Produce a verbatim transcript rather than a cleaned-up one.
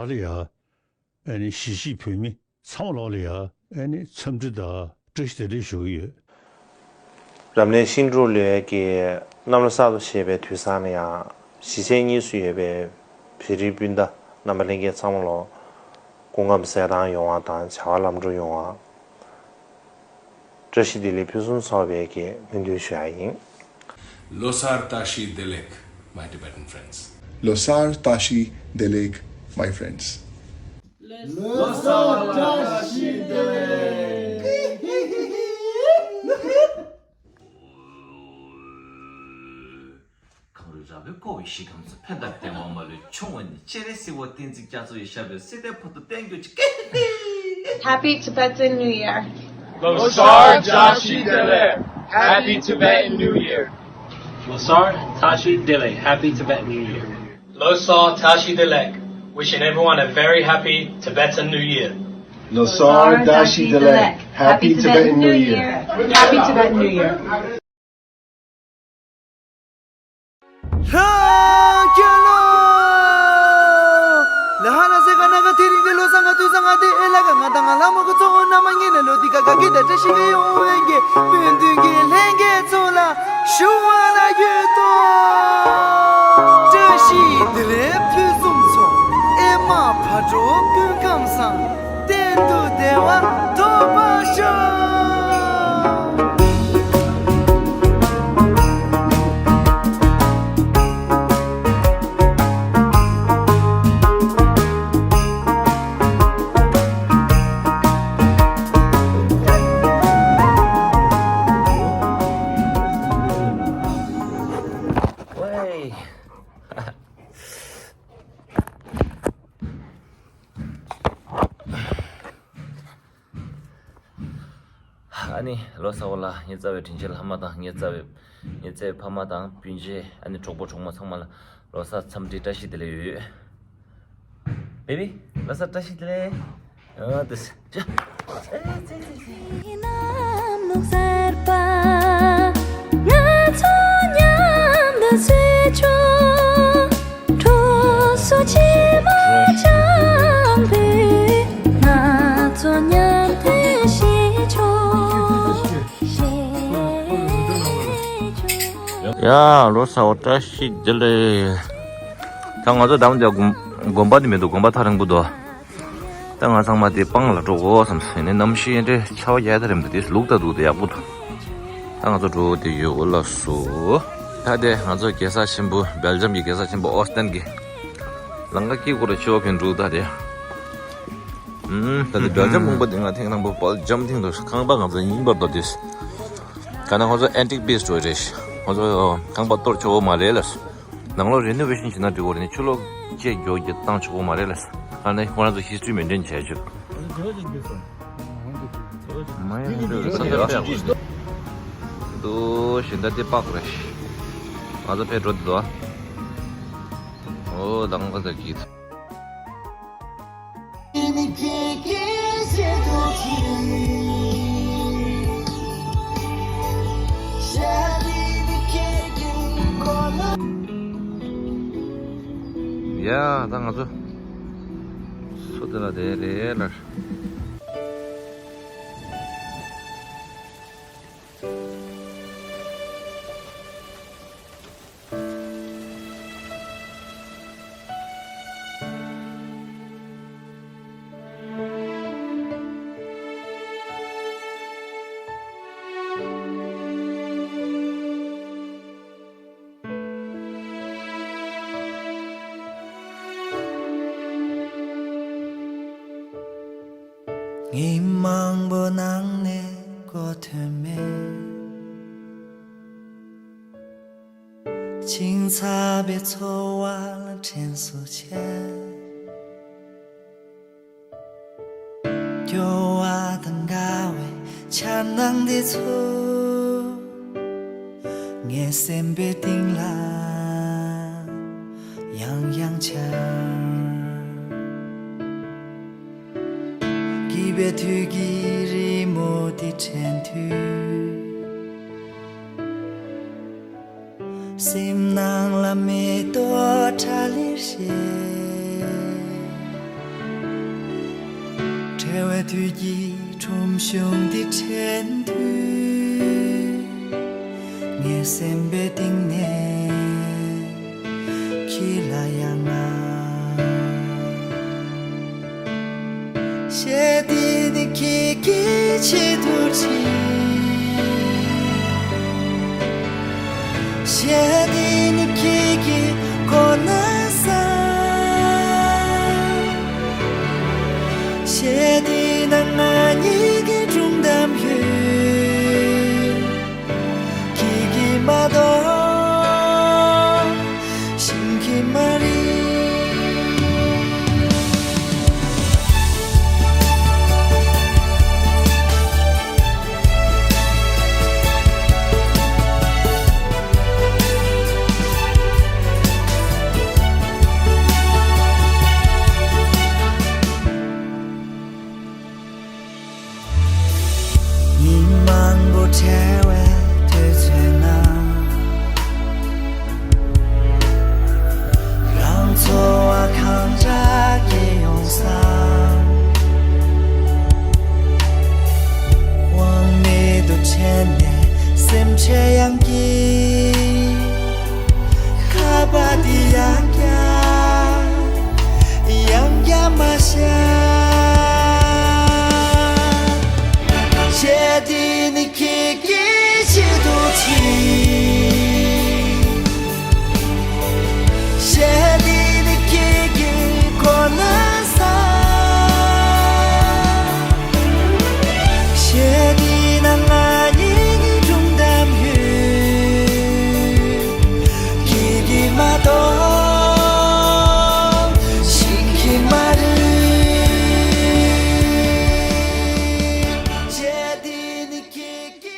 ལ་ཡ། ཨ་ནི་གཞིས་བྱེས་བོད་མི་ཚང་མ་ལོག་ལ་ཡ། ཨ་ནི་འཚམས་འདྲི་དང་བཀྲ་ཤིས་བདེ་ལེགས་ཞུ་གི་ཡོད། འཛམ་གླིང་ཤིང་འབྲུག་ལོའི་གི་གནམ་ལོ་གསར་དུ་བཞད་པའི་དུས་བཟང་ལ་ཡང་གཞིས་བྱེས་གཉིས་སུ་ཡོད་པའི་བོད་རིགས་སྤུན་ཟླ་རྣམ་པ་ལྷན་རྒྱས་ཚང་མ་ལོ་སྐུ་ཁམས་གསལ་ཐང་ཡོང་བ་དང་བྱ་བ་ལམ་འགྲོ་ཡོང་བ། བཀྲ་ཤིས་བདེ་ལེགས་ཕུན་སུམ་ཚོགས་པའི་གི་སྨོན་འདུན་ཞུ་ཡ་ཡིན། Losar Tashi Delek, my Tibetan friends. Losar Tashi Delek, my friends. Losar Tashi Delek. གངས་རི་ར་བས་བསྐོར་བའི་གཞིས་ཁམས་སུ། ཕན་དང་བདེ་བ་མ་ལུས་འབྱུང་བ་ནི། སྤྱན་རས་གཟིགས་དབང་བསྟན་འཛིན་རྒྱ་མཚོ་ཡི། ཞབས་པད་སྲིད་མཐའི་བར་དུ་བརྟན་གྱུར་ཅིག། Happy Tibetan New Year. Losar Tashi Delek. Happy Tibetan New Year. Losar Tashi Delek. Happy Tibetan New Year. Losar Tashi Delek. Wishing everyone a very happy Tibetan New Year. Losar Tashi Delek. Happy Tibetan New Year. Happy Tibetan New Year. ཧྲ་ཀྱ་ལོ། ལ་ཧ་ལ་སེ་ག་ན་ག་དེ་རིང་གི་ལོ་གསར་ང་དུས་བཟང་ང་དེ་ཨེ་ལ་ག་ང་དང་ང་ལ་མོ་གི་གཙོ་བོ་རྣམ་པ་ངེད་ནས་ལོ་འདི་ག་ག་གི་ད་བཀྲ་ཤིས་ཀྱི་ཡོང་བའི་གི་སྤུན་བདུན་གྱི་ལྷན་རྒྱས་ཚོ་ལ་ཞུ་བ་ལ་ཡོད་དོ། བཀྲ་ཤིས་བདེ་ལེགས་ཕུན་སུམ་ཚོགས། ཨེ་མ་ཕ་གྲོགས་སྐུ་ཁམས་བཟང་། གཏན་དུ་བདེ་བ་ཐོབ་པར་ཤོག། ཝེ། ཨ་ནི་ལོ་གསར་པ་ལ་ངའི་རྩ་བའི་དྲིན་ཆེན་བླ་མ་དང་ངའི་རྩ་བའི་ངའི་རྩ་བའི་ཕ་མ་དང་སྤུན་མཆེད། ཨ་ནི་གྲོགས་པོ་གྲོགས་མོ་ཚང་མ་ལ་ལོ་གསར་འཚམས་འདྲི་བཀྲ་ཤིས་བདེ་ལེགས་ཡོད། བེ་བི། ལོ་གསར་བཀྲ་ཤིས་བདེ་ལེགས། ཨ་ཏི་སི་ཅ། ཡ། ལོ་གསར་བ་བཀྲ་ཤིས་བདེ་ལེགས། ད་ང་ཚོ་འདམ་རྒྱག་དགོན་དགོན་པ་དེ་མི་འདུག་དགོན་པ་ཐག་རིང་པོ་འདུག་ད་ང་ཚང་མ་དེ་སྤང་ལ་འགྲོ་དགོས་བསམ་སོང་། ཡིན་ནའི་གནམ་གཤིས་འདྲ་ཆར་པ་རྒྱག་ད་རེད་འདུག་དེ་ལུག་ད་འདུག་དེ་ཡག་པོ་འདུག་ད་ང་ཚོ་འགྲོ་དེ་ཡོད་ལ་སོ། ད་དེ་ང་ཚོ་རྒྱལ་ས་ཆེན་པོ་སྦེལ་ཇམ་གྱི་རྒྱལ་ས་ཆེན་པོ་ཨོ་སྟན་གྱི་ལམ་ཁ་དཀྱིལ་འཁོར་ལ་ཆུ་བོ་གིན་འགྲོ་ད་དེ། ཨུམ། ད་དེ་སྦེལ་ཇམ་ཁང་པ་དེ་ང་ཐེངས་དང་པོ་སྦེལ་ཇམ་ཐེངས་དུ་ཁང་པ་ང་ཚོ་ཡིན་པར་དོ་དེ། ག་ན་ཁོ་ཚོ་ཨན་ཊིག་པིས་འགྲོ་རེད། ཁོ་ཚོ་ཁང་པ་གཏོར་ཆོག་གི་མ་རེད་ལ། ནང་ལོགས་རི་ནོ་ཝེ་ཤན་བྱེད་ན་འགྲིག་གི་རེད། ནི་ཆུ་ལོག་བཅད་རྒྱོ་རྒྱ་བཏང་ཆོག་གི་མ་རེད་ལ། ཨ་ནི་ཁོ་རང་ཚོ་ཧི་སི་ཊོ་རི་མེན་ཊེན་བྱས་ཆོག་མ་ཡ་རེད་ས་ཆ་དཔེ་ཡག་པོ་འདུག་གཞན་དག་དེ་པག་རེད། ང་ཚོ་ཕེབས་འགྲོ་འདུག་ཨོ་དང་ག་ཚ་གི། ཡ་ད་ང་ཚོ་སོ་དེ་ལ་དེ་རེད་ལ། ཉིན་མང་པོ་ནང་ནས་གོ་ཐོས་མེད། ཆིང་ཚ་བའི་འཚོ་བ་ལ་དྲན་གསོ་བྱས། སྐྱོ་བ་དང་དགའ་བའི་འཆར་སྣང་འདི་ཚོ་ངའི་སེམས་པའི་གཏིང་ལ་ཡང་ཡང་འཆར། སྐྱིད་པའི་དུས་ཀྱི་རི་མོ་དེ་དྲན་དུས། སེམས་ནང་ལ་མེ་ཏོག་ཁྲ་ལེར་བཞད། བའི་དུས་ཀྱི་ཁྲོམ་གཞུང་འདི་དྲན་དུས། ངའི་སེམས་པའི་གཏིང་ནས་ཁྱེད་ལ་ཡང་ང་། གཞས་འདི་ནི་ཁྱེད་ཀྱི་ཆེད་དུ་བྲིས། གཞས་འདི་ནི་ཁྱེད་ཀྱི་གོ་ལ་ས། གཞས་འདི་ནང་ང་གཉིས་ཀྱི་སྒྲུང་གཏམ་ཡོད། ཁྱེད་ཀྱིས་མ་གཏོགས་ཤེས་ཀྱི་མ་རེད། ཉིན་མང་པོ་བྲེལ་བའི་དུས་ཚོད་ན། རང་ཚོར་བ་གང་འདྲ་སྐྱེ་ཡོང་སམ། དབང་མེད་དུ་དྲན་ནས་སེམས་ཁྲལ་ཡང་སྐྱེ། ཁ་པར་འདི་ཡང་བརྒྱབ། ཡང་བརྒྱབ་མ་བཞག་གཞས་འདི་ནི་ཁྱེད་ཀྱི་ཆེད་དུ་བྲིས། གཞས་འདི་ནི་ཁྱེད་ཀྱི་གོ་ལ་ས། གཞས་འདི་ནང་ང་གཉིས་ཀྱི་སྒྲུང་གཏམ་ཡོད། ཁྱེད་ཀྱིས་མ་གཏོགས་ཤེས་ཀྱི་མ་རེད། གཞས་འདི་ནི་ཁྱེད་ཀྱི།